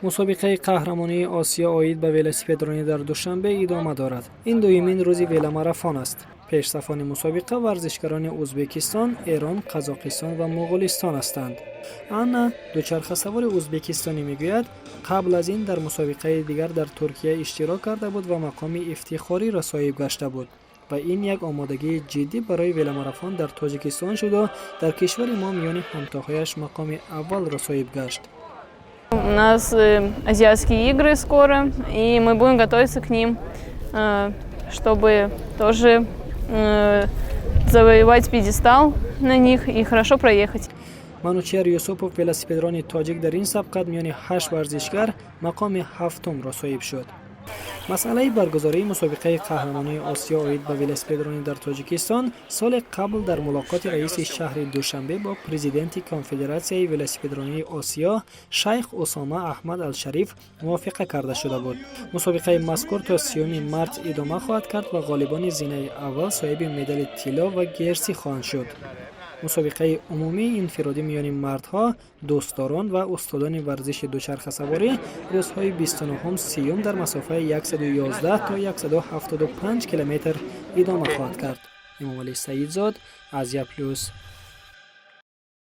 Мусобиқаи қаҳрамонии Осиё оид ба велосипедронӣ дар Душанбе идома дорад. Ин дуюмин рӯзи веломарафон аст. Пешсафони мусобиқа варзишгарони Ӯзбекистон, Эрон, Қазоқистон ва Моғулистон ҳастанд. Анна, дучархасавори ӯзбекистонӣ, мегӯяд, қабл аз ин дар мусобиқаи дигар дар Туркия иштирок карда буд ва мақоми ифтихориро соҳиб гашта буд ва ин як омодагии ҷиддӣ барои веломарафон дар Тоҷикистон шуду дар кишвари мо миёни ҳамтоҳояш мақоми аввалро соҳиб гашт. У нас азиатские игры скоро, и мы будем готовиться к ним, чтобы тоже завоевать пьедестал на них и хорошо проехать. Манучеҳр Юсупов, велосипедрони тоҷик, дар ин сабқат миёни ҳашт варзишгар мақоми ҳафтумро соҳиб шуд. Масъалаи баргузории мусобиқаи қаҳрамонии Осиё оид ба велосипедронӣ дар Тоҷикистон соли қабл дар мулоқоти раиси шаҳри Душанбе бо президенти Конфедератсияи велосипедронии Осиё шайх Усома Аҳмад Алшариф мувофиқа карда шуда буд. Мусобиқаи мазкур то 30-юми март идома хоҳад кард ва ғолибони зинаи аввал соҳиби медали тилло ва герсӣ хоҳанд шуд. Мусобиқаи умумии инфиродӣ миёни мардҳо, дӯстдорон ва устодони варзиши дучархасаворӣ рӯзҳои 29-ум, 30-юм дар масофаи 111 то 175 километр идома хоҳад кард. Эмомалӣ Саидзод, Азия Плюс.